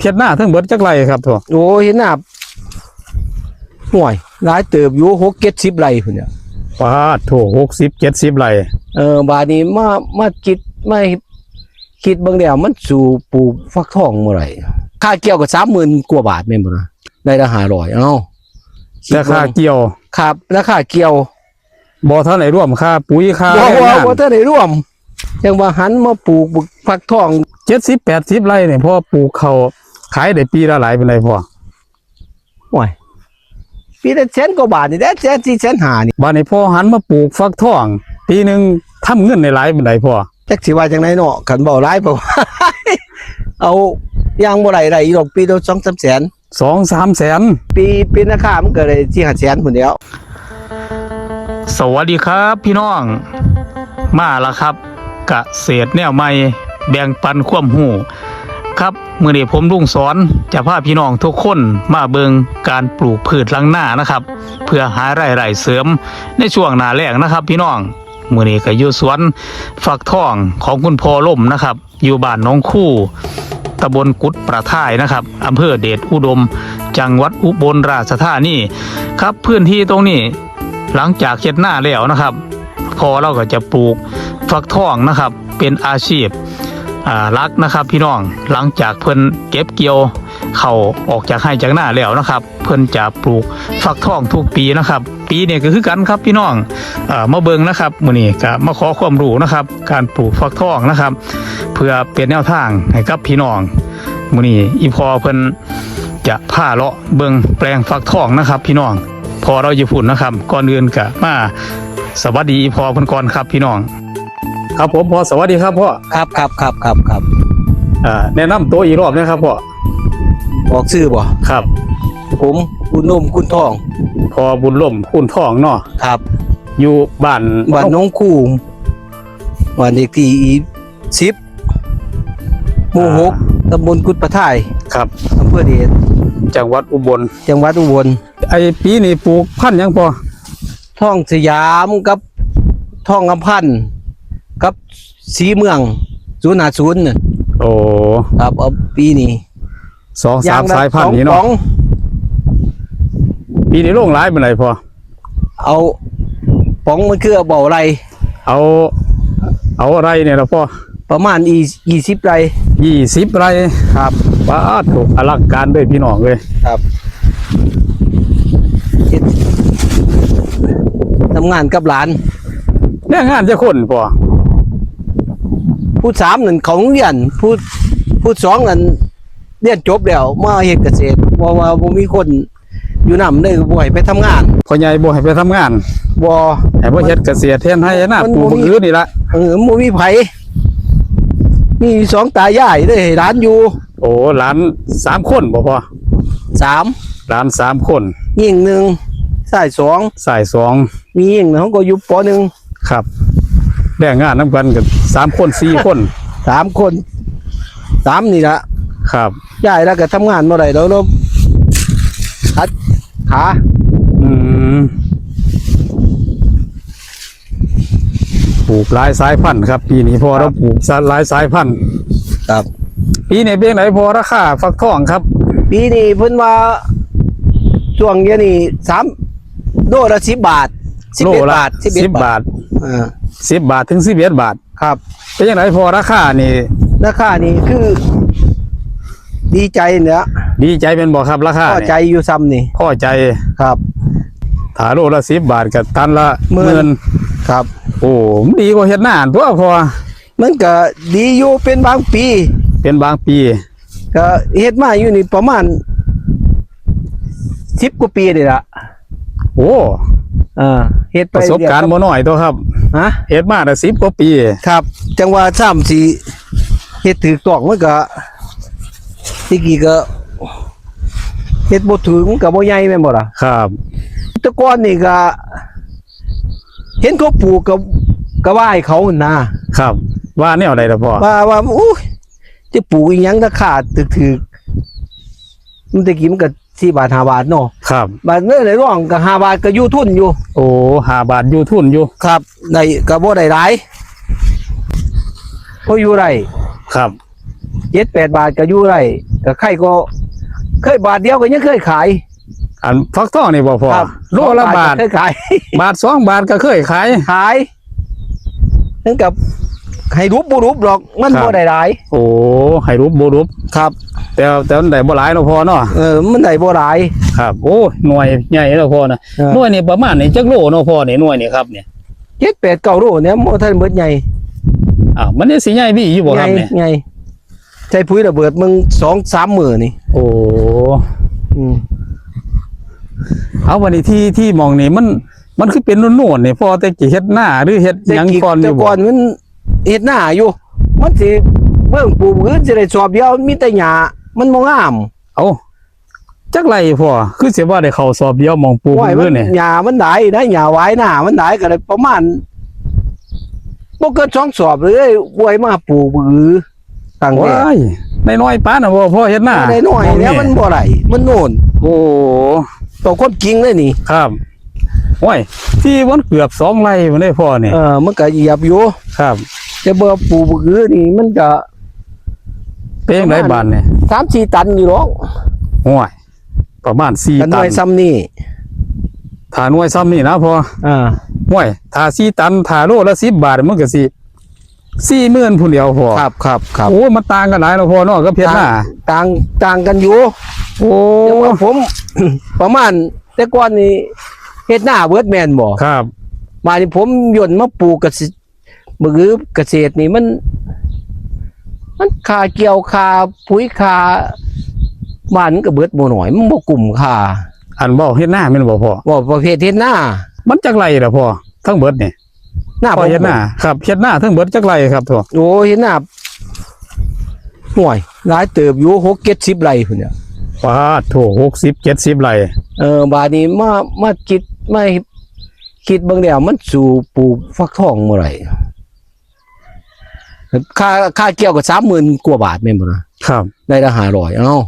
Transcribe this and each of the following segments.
ເຮັດນາເຖິງເບິດຈັກໄຮ່ຄັບພໍ່? ໂອ້ ເຮັດນາ ໂອ້ຍ ຫຼາຍເຕີບຢູ່ ຫົກເຈັດສິບໄຮ່ພຸ້ນແຫຼະ. ປາດໂທ້ ຫົກສິບເຈັດສິບໄຮ່. ເອີ ບາດນີ້ມາ ມາຄິດ ມາຄິດເບິ່ງແລ້ວ ມັນສູ້ປູກຝັກທອງບໍ່ໄດ້. ຄ່າກ່ຽວກໍສາມໝື່ນກວ່າບາດແມ່ນບໍ່ລະ? ໄດ້ລະຫ້າຮ້ອຍ ເອົ້າ ແຕ່ຄ່າກ່ຽວ. ຄັບ ລາຄາກ່ຽວ ບໍ່ທັນໄດ້ລວມຄ່າປຸ໋ຍຄ່າ ບໍ່ ແຮງງານ ບໍ່ທັນໄດ້ລວມ. ຈັ່ງວ່າຫັນມາປູກຝັກທອງ ເຈັດສິບແປດສິບໄຮ່ນີ້ ພໍປູກເຂົ້າ ຂາຍໄດ້ປີລະຫຼາຍປານໃດພໍ່? ໂອ້ຍ ປີລະແສນກວ່າບາດນີ້ແຫຼະ ແສນສີ່ແສນຫ້ານີ້. ບາດນີ້ພໍຫັນມາປູກຝັກທອງ ປີໜຶ່ງທຳເງິນໄດ້ຫຼາຍປານໃດພໍ່? ຈັກຊິວ່າຈັ່ງໃດເນາະ ຄັນເວົ້າຫຼາຍ ເພາະວ່າ ເອົາຢ່າງບໍ່ໄດ້ ໄດ້ຢູ່ດອກ ປີລະສອງສາມແສນ ສອງສາມແສນ ປີ ປີລາຄາມັນກໍໄດ້ສີ່ຫ້າແສນພຸ້ນແຫຼ້ວ. ສະຫວັດດີຄັບພີ່ນ້ອງ ມາລະຄັບ ກະເສດແນວໃໝ່ ແບ່ງປັນຄວາມຮູ້ຄັບ. ມື້ນີ້ຜົມລຸງສອນຈະພາພີ່ນ້ອງທຸກຄົນມາເບິ່ງການປູກພືດຫຼັງນານະຄັບ ເພື່ອຫາລາຍໄດ້ເສີມໃນຊ່ວງໜ້າແລ້ງນະຄັບພີ່ນ້ອງ. ມື້ນີ້ກໍຢູ່ສວນຝັກທອງຂອງຄຸນພໍ່ລົມນະຄັບ ຢູ່ບ້ານໜອງຄູ ຕຳບົນກຸດປະທາຍນະຄັບ ອຳເພີເດດອຸດົມ ຈັງຫວັດອຸບົນລາຊະທານີຄັບ. ພື້ນທີ່ຕົງນີ້ ຫຼັງຈາກເຮັດນາແລ້ວນະຄັບ ພໍ່ລາວກໍຈະປູກຝັກທອງນະຄັບ ເປັນອາຊີບ ອ່າ ຫຼັກນະຄັບພີ່ນ້ອງ. ຫຼັງຈາກເພິ່ນເກັບກ່ຽວເຂົ້າອອກຈາກໄຮ່ຈາກນາແລ້ວນະຄັບ ເພິ່ນຈະປູກຝັກທອງທຸກປີນະຄັບ. ປີນີ້ກໍຄືກັນຄັບພີ່ນ້ອງ ເອີ ມາເບິ່ງນະຄັບ ມື້ນີ້ກໍມາຂໍຄວາມຮູ້ນະຄັບ ການປູກຝັກທອງນະຄັບ ເພື່ອເປັນແນວທາງໃຫ້ກັບພີ່ນ້ອງ. ມື້ນີ້ອີ່ພໍ່ເພິ່ນຈະພາເລາະເບິ່ງແປງຝັກທອງນະຄັບພີ່ນ້ອງ. ພໍ່ລາວຢູ່ພຸ້ນນະຄັບ ກ່ອນອື່ນກໍມາສະຫວັດດີອີ່ພໍ່ເພິ່ນກ່ອນຄັບພີ່ນ້ອງ. ຄັບຜົມ ພໍ່ ສະຫວັດດີຄັບພໍ່. ຄັບໆໆໆ ອ່າ ແນະນຳໂຕອີກຮອບແດ່ຄັບພໍ່. ບອກຊື່ບໍ? ຄັບ ຜົມ ບຸນລົມ ຄູນທອງ. ພໍ່ບຸນລົມ ຄູນທອງເນາະ. ຄັບ ຢູ່ບ້ານ ບ້ານໜອງຄູ ບ້ານເລກທີສິບ ໝູ່ຫົກ ອ່າ ຕຳບົນກຸດປະທາຍ. ຄັບ ອຳເພີເດດ ຈັງຫວັດອຸບົນ ຈັງຫວັດອຸບົນ. ໄອ້ປີນີ້ປູກພັນຫຍັງພໍ່? ທອງສະຫຍາມກັບທອງຄຳພັນ ກັບສີເມືອງ ສູນຫ້າສູນ. ໂອ້ ຄັບ ເອົາປີນີ້ ສອງສາມສາຍພັນນີ້ເນາະ. ປີນີ້ລົງຫຼາຍປານໃດພໍ່? ເອົາປອງມັນຄືເອົາເບົາໄລ່ ເອົາ ເອົາໄລ່ນີ້ລະພໍ່ ປະມານອີ່ ຍີ່ສິບໄລ່. ຍີ່ສິບໄລ່. ຄັບ ປາດໂທ້ ອະລັງການເລີຍພີ່ນ້ອງເອີຍ. ຄັບ ເຮັດ ທຳງານກັບຫຼານ. ແຮງງານຈັກຄົນພໍ່? ຜູ້ສາມນັ້ນເຂົ້າໂຮງຮຽນ ຜູ້ ຜູ້ສອງນັ້ນຮຽນຈົບແລ້ວ ມາເຮັດກະເສດ ເພາະວ່າບໍ່ມີຄົນ ຢູ່ນຳເລີຍ ບໍ່ໃຫ້ໄປທຳງານ. ພໍ່ໃຫຍ່ບໍ່ໃຫ້ໄປທຳງານ? ບໍ່ ໃຫ້ມາເຮັດກະເສດ ເຮັດໄຮ່ເຮັດນາ ມັນ ປູກ ບໍ່ມີ ໝາກອື່ນນີ້ລະ. ເອີ ມັນບໍ່ມີໃຜ ມີຢູ່ສອງຕາຍາຍເລີຍ ໃຫ້ຫຼານຢູ່. ໂອ້ ຫຼານສາມຄົນບໍ່ພໍ່? ສາມ ຫຼານສາມຄົນ ຍິງໜຶ່ງ ຊາຍສອງ. ຊາຍສອງ ມີຍິງ ເຮົາກໍຢູ່ ປໍໜຶ່ງ. ຄັບ ແລງງານນຳກັນກໍສາມຄົນ ສີ່ຄົນ ສາມຄົນ ສາມນີ້ລະ. ຄັບ ຍາຍລາວກໍທຳງານບໍ່ໄດ້ແລ້ວ ລາວຂັດຂາ. ອືມ ປູກຫຼາຍສາຍພັນຄັບ ປີນີ້ ເພາະວ່າ ຄັບ ລາວປູກຫຼາຍສາຍພັນ. ຄັບ ປີນີ້ເປັນຈັ່ງໃດພໍ່ ລາຄາຝັກທອງຄັບ? ປີນີ້ເພິ່ນວ່າ ຊ່ວງດຽວນີ້ ສາມ ໂລລະສິບບາດ ໂລລະສິບເອັດບາດ ສິບເອັດ ສິບບາດ ບາດ ເອີ ສິບບາດເຖິງສິບເອັດບາດ. ຄັບ ເປັນຈັ່ງໃດພໍ່ ລາຄານີ້? ລາຄານີ້ຄືດີໃຈແຫຼະ. ດີໃຈແມ່ນບໍ່ຄັບ ລາຄານີ້? ພໍໃຈຢູ່ຊ່ຳນີ້ ພໍໃຈ. ຄັບ ຖ້າໂລລະສິບບາດກໍຕັນລະໝື່ນ ໝື່ນ. ຄັບ ໂອ້ ມັນດີກວ່າເຮັດນາຕົວພໍ່. ມັນກໍດີຢູ່ເປັນບາງປີ ເປັນບາງປີ. ກໍເຮັດມາຢູ່ນີ້ປະມານສິບກວ່າປີນີ້ລະ. ໂອ້ ເອີ ເຮັດໄປ ປະສົບການບໍ່ນ້ອຍຕົວະຄັບ. ຮະ? ເຮັດມາໄດ້ສິບກວ່າປີ. ຄັບ ຈັ່ງວ່າຊ້ຳຊິເຮັດຖືກຕ້ອງ ມັນກໍ ແຕ່ກີ້ກໍເຮັດບໍ່ຖືກ ມັນກໍບໍ່ໃຫຍ່ແມ່ນບໍ່ລະ? ຄັບ ແຕ່ກ່ອນນີ້ກໍເຫັນເຂົາປູກກໍ ກໍວ່າໃຫ້ເຂົາຫັ້ນນາ. ຄັບ ວ່າແນວໃດລະພໍ່? ວ່າ ວ່າ ໂອ້ຍ ຈະປູກອີ່ຫຍັງລາຄາຖືກໆ ມັນແຕ່ກີ້ມັນກໍສີ່ບາດຫ້າບາດເນາະ. ຄັບ ບາດນີ້ລອງກໍຫ້າບາດກໍຢູ່ທຶນຢູ່. ໂອ້ ຫ້າບາດຢູ່ທຶນຢູ່. ຄັບ ໄດ້ກໍບໍ່ໄດ້ຫຼາຍ ພໍຢູ່ໄດ້. ຄັບ ເຈັດແປດບາດກໍຢູ່ໄດ້ ກໍໃຄກໍເຄີຍບາດດຽວກໍຍັງເຄີຍຂາຍ. ອັນຝັກທອງນີ້ບໍ່ພໍ່? ຄັບ ໂລລະບາດ ສອງບາດກໍເຄີຍຂາຍ ບາດສອງບາດກໍເຄີຍຂາຍ ຂາຍ. ມັນກໍໃຫ້ຫຼຸບບໍ່ຫຼຸບດອກ ມັນ ຄັບ ບໍ່ໄດ້ຫຼາຍ. ໂອ້ ໃຫ້ຫຼຸບບໍ່ຫຼຸບ ຄັບ ແຕ່ ແຕ່ມັນໄດ້ບໍ່ຫຼາຍເນາະພໍ່ເນາະ. ເອີ ມັນໄດ້ບໍ່ຫຼາຍ ຄັບ. ໂອ້ ໜ່ວຍໃຫຍ່ເນາະພໍ່ນະ. ເອີ ໜ່ວຍນີ້ປະມານນີ້ຈັກໂລເນາະພໍ່ນີ້ ໜ່ວຍນີ້ຄັບນີ້? ເຈັດແປດເກົ້າໂລນີ້ ບໍ່ທັນເບິດໃຫຍ່. ອ້າວ ມັນຍັງຊິໃຫຍ່ໄປອີກຢູ່ບໍ່ຄັບນີ້? ໃຫຍ່ ໃຫຍ່ ໃສ່ປຸ໋ຍລະເບີດເບິ່ງສອງສາມມື້ນີ້. ໂອ້ ອືມ ເອົາ ບັດນີ້ທີ່ ທີ່ໝ່ອງນີ້ມັນ ມັນຄືເປັນໂນນໆນີ້ ພໍ່ ແຕ່ກີ້ເຮັດນາ ຫຼື ເຮັດຫຍັງກ່ອນຢູ່ບໍ່? ແຕ່ກີ້ ແຕ່ກ່ອນມັນເຮັດນາຢູ່ ມັນຊິເບິ່ງປູກອື່ນຊິໄດ້ສອບດຽວ ມີແຕ່ຫຍ້າ ມັນບໍ່ງາມ. ເອົາ ຈັກໄຮ່ພໍ່ ຄືຊິວ່າໄດ້ເຂົ້າສອບດຽວໝ່ອງປູກ ໂອ້ຍ ອື່ນນີ້? ຫຍ້າມັນຫຼາຍນະ ຫຍ້າຫວາຍນາມັນຫຼາຍ ກໍໄດ້ປະມານບໍ່ເກີນສອງສອບເລີຍ ອວຍມາປູກບຶກອື ຕັ້ງແຕ່ ໂອ້ຍ ໄດ້ໜ້ອຍປານນັ້ນບໍ່ ພໍ່ເຮັດນາ? ໄດ້ໜ້ອຍແລ້ວ ມັນບໍ່ໄດ້ ມັນໂນນ. ໂອ້ ເວົ້າຄວາມຈິງເລີຍນີ້ ຄັບ. ໂອ້ຍ ທີ່ມັນເກືອບສອງໄຮ່ພຸ້ນເດ້ພໍ່ນີ້. ເອີ ມັນກໍຢຽບຢູ່ ຄັບ ແຕ່ບໍ່ປູກບຶກອືນີ້ ມັນກໍ ເປັນຈັ່ງໃດບາດນີ້? ປະມານສາມສີ່ຕັນຢູ່ດອກ. ໂອ້ຍ ປະມານສີ່ຕັນ ໜ່ວຍຊ່ຳນີ້ ຖ້າໜ່ວຍຊ່ຳນີ້ນະພໍ່. ເອີ ໂອ້ຍ ຖ້າສີ່ຕັນ ຖ້າໂລລະສິບບາດ ມັນກໍຊິສີ່ໝື່ນພຸ້ນແລ້ວພໍ່. ຄັບ ຄັບ ຄັບ. ໂອ້ ມັນຕ່າງກັນຫຼາຍເນາະພໍ່ເນາະ ກັບເຮັດນາ ຕ່າງ ຕ່າງ ຕ່າງກັນຢູ່. ໂອ້ ແຕ່ວ່າຜົມ ປະມານ ແຕ່ກ່ອນນີ້ເຮັດນາເບິດແມ່ນບໍ່? ຄັບ. ບາດນີ້ຜົມຢ້ອນມາປູກກະສິ ບຶກອືກະເສດນີ້ ມັນ ມັນຄ່າກ່ຽວ ຄ່າປຸ໋ຍ ຄ່າຫວ່ານ ມັນກໍເບິດບໍ່ໜ້ອຍ ມັນບໍ່ກຸ້ມຄ່າ. ອັນເວົ້າເຮັດນາແມ່ນບໍ່ພໍ່? ເວົ້າປະເພດເຮັດນາ. ມັນຈັກໄຮ່ລະພໍ່ ທັງເບິດນີ້? ນາ ພໍ່ເຮັດນາ ຜົມ ຄັບ ເຮັດນາເຖິງເບິດຈັກໄຮ່ຄັບພໍ່? ໂອ້ ເຮັດນາ ໂອ້ຍ ຫຼາຍເຕີບຢູ່ ຫົກເຈັດສິບໄຮ່ພຸ້ນແຫຼະ. ປາດໂທ້ ຫົກສິບເຈັດສິບໄຮ່. ເອີ ບາດນີ້ມາ ມາຄິດ ມາຄິດເບິ່ງແລ້ວ ມັນສູ້ປູກຝັກທອງບໍ່ໄດ້. ຄ່າ ຄ່າກ່ຽວກໍສາມໝື່ນກວ່າບາດແມ່ນບໍ່ນະ? ຄັບ ໄດ້ລະຫ້າຮ້ອຍ ເອົ້າ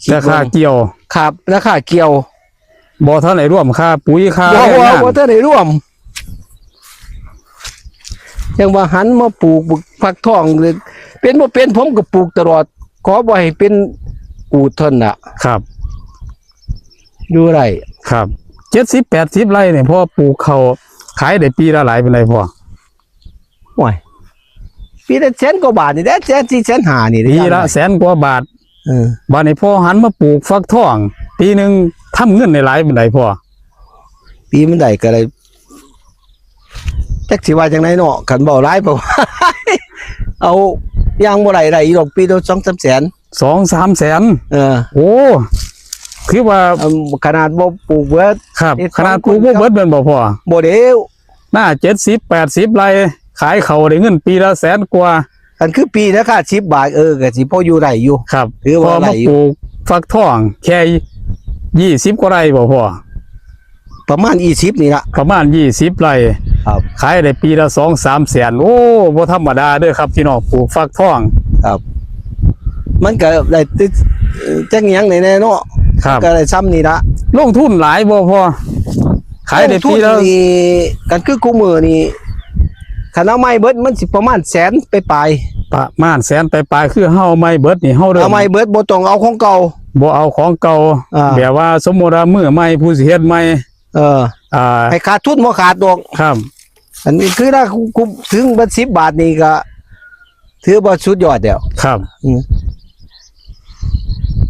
ແຕ່ຄ່າກ່ຽວ ຄັບ ລາຄາກ່ຽວ ບໍ່ທັນໄດ້ລວມຄ່າປຸ໋ຍ ຄ່າ ບໍ່ ແຮງງານ ບໍ່ທັນໄດ້ລວມ. ຈັ່ງວ່າຫັນມາປູກຝັກທອງ ເປັນບໍ່ເປັນ ຜົມກໍປູກຕະຫຼອດ ຂໍບໍ່ໃຫ້ເປັນກູດເທົ່ານັ້ນລະ. ຄັບ ຢູ່ໄດ້ ຄັບ. ເຈັດສິບແປດສິບໄຮ່ນີ້ ພໍປູກເຂົ້າ ຂາຍໄດ້ປີລະຫຼາຍປານໃດພໍ່? ໂອ້ຍ ປີລະແສນກວ່າບາດນີ້ແຫຼະ ແສນສີ່ແສນຫ້ານີ້ແຫຼະ ປີລະແສນກວ່າບາດ. ເອີ ບາດນີ້ພໍຫັນມາປູກຝັກທອງ ປີໜຶ່ງທຳເງິນໄດ້ຫຼາຍປານໃດພໍ່? ປີມັນໄດ້ກໍໄດ້ ຈັກຊິວ່າຈັ່ງໃດເນາະ ຄັນເວົ້າຫຼາຍ ເພາະວ່າເອົາຢ່າງບໍ່ໄດ້ ໄດ້ຢູ່ດອກ ປີລະສອງສາມແສນ ສອງສາມແສນ. ເອີ ໂອ້ ຄືວ່າ ເອີ ຂະໜາດບໍ່ປູກເບິດ ຄັບ ເຮັດ ຂະໜາດປູກບໍ່ເບິດແມ່ນບໍ່ພໍ່? ບໍ່ເດ້ ນາເຈັດສິບແປດສິບໄຮ່ ຂາຍເຂົ້າໄດ້ເງິນປີລະແສນກວ່າ. ຄັນຄືປີລາຄາສິບບາດ ເອີ ກໍຊິພໍຢູ່ໄດ້ຢູ່ ຄັບ ຖືວ່າໄດ້ຢູ່. ພໍມາປູກຝັກທອງແຄ່ ຊາວສິບກວ່າໄຮ່ບໍ່ພໍ່? ປະມານຊາວສິບນີ້ລະ ປະມານຊາວສິບໄຮ່ ຄັບ ຂາຍໄດ້ປີລະສອງສາມແສນ. ໂອ້ ບໍ່ທຳມະດາເດີຄັບພີ່ນ້ອງ ປູກຝັກທອງ ຄັບ. ມັນກໍໄດ້ຕິດ ເອີ ຈັກຫຍັງແດ່ເນາະ ຄັບ ກໍໄດ້ຊ່ຳນີ້ລະ. ລົງທຶນຫຼາຍບໍ່ພໍ່? ຂາຍໄດ້ປີລະ ລົງທຶນນີ້ ຄັນຄືຄູ່ມື້ນີ້ ຄັນເອົາໃໝ່ເບິດ ມັນຊິປະມານແສນປາຍໆ ປະມານແສນປາຍໆ. ຄືເຮົາເອົາໃໝ່ເບິດນີ້ ເຮົາເລີ່ມ ເອົາໃໝ່ເບິດ ບໍ່ຕ້ອງເອົາຂອງເກົ່າ ບໍ່ເອົາຂອງເກົ່າ ອ່າ ແບບວ່າສົມມຸດວ່າມືໃໝ່ ຜູ້ຊິເຮັດໃໝ່ ເອີ ອ່າ ໃຫ້ຂາດທຶນບໍ່ຂາດດອກ ຄັບ. ອັນນີ້ຄືຖ້າຄຸມເບິດສິບບາດນີ້ກໍຖືວ່າສຸດຍອດແລ້ວ ຄັບ. ອືມ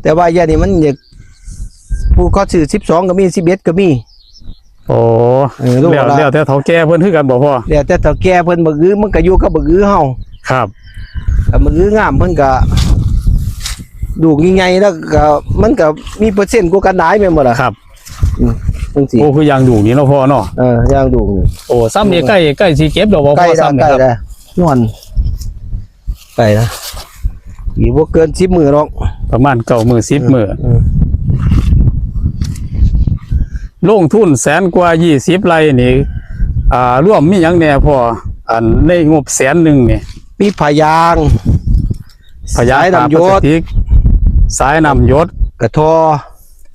ແຕ່ວ່າຢ່າງນີ້ມັນຢາກ ຜູ້ເຂົາຊື້ສິບສອງກໍມີ ສິບເອັດກໍມີ. ໂອ້ ເອີ ແລ້ວ ແລ້ວແຕ່ເຖົ້າແກ່ເພິ່ນຄືກັນບໍ່ພໍ່? ແລ້ວແຕ່ເຖົ້າແກ່ເພິ່ນ ບັກອືມັນກໍຢູ່ກັບບັກອືເຮົາ ຄັບ. ຄັນບັກອືງາມເພິ່ນກໍ ລູກໃຫຍ່ໆ ແລ້ວກໍມັນກໍມີເປີເຊັນກວ່າກັນຫຼາຍແມ່ນບໍ່ລະ? ຄັບ. ອືມ ຈັ່ງຊີ້ ໂອ້ ຄືຢ່າງດຸນີ້ເນາະພໍ່ເນາະ ເອີ ຢ່າງດຸນີ້. ໂອ້ ຊ່ຳນີ້ໃກ້ ໃກ້ຊິເກັບແລ້ວບໍ່ພໍ່? ໃກ້ແລ້ວ ຊ່ຳນີ້ ໃກ້ແລ້ວ ນວນ ໄປລະ ອີກບໍ່ເກີນສິບມື້ດອກ ປະມານເກົ້າມື້ ສິບມື້ ເອີ ເອີ ລົງທຶນແສນກວ່າ ຊາວສິບໄຮ່ນີ້ ອ່າ ລວມມີຫຍັງແດ່ພໍ່? ອັນໃນງົບແສນໜຶ່ງນີ້ ມີຜ້າຢາງ ຜ້າຢາງ ສາຍນ້ຳຢົດ ຜ້າພລາສຕິກ ສາຍນ້ຳຢົດ ກະທໍ່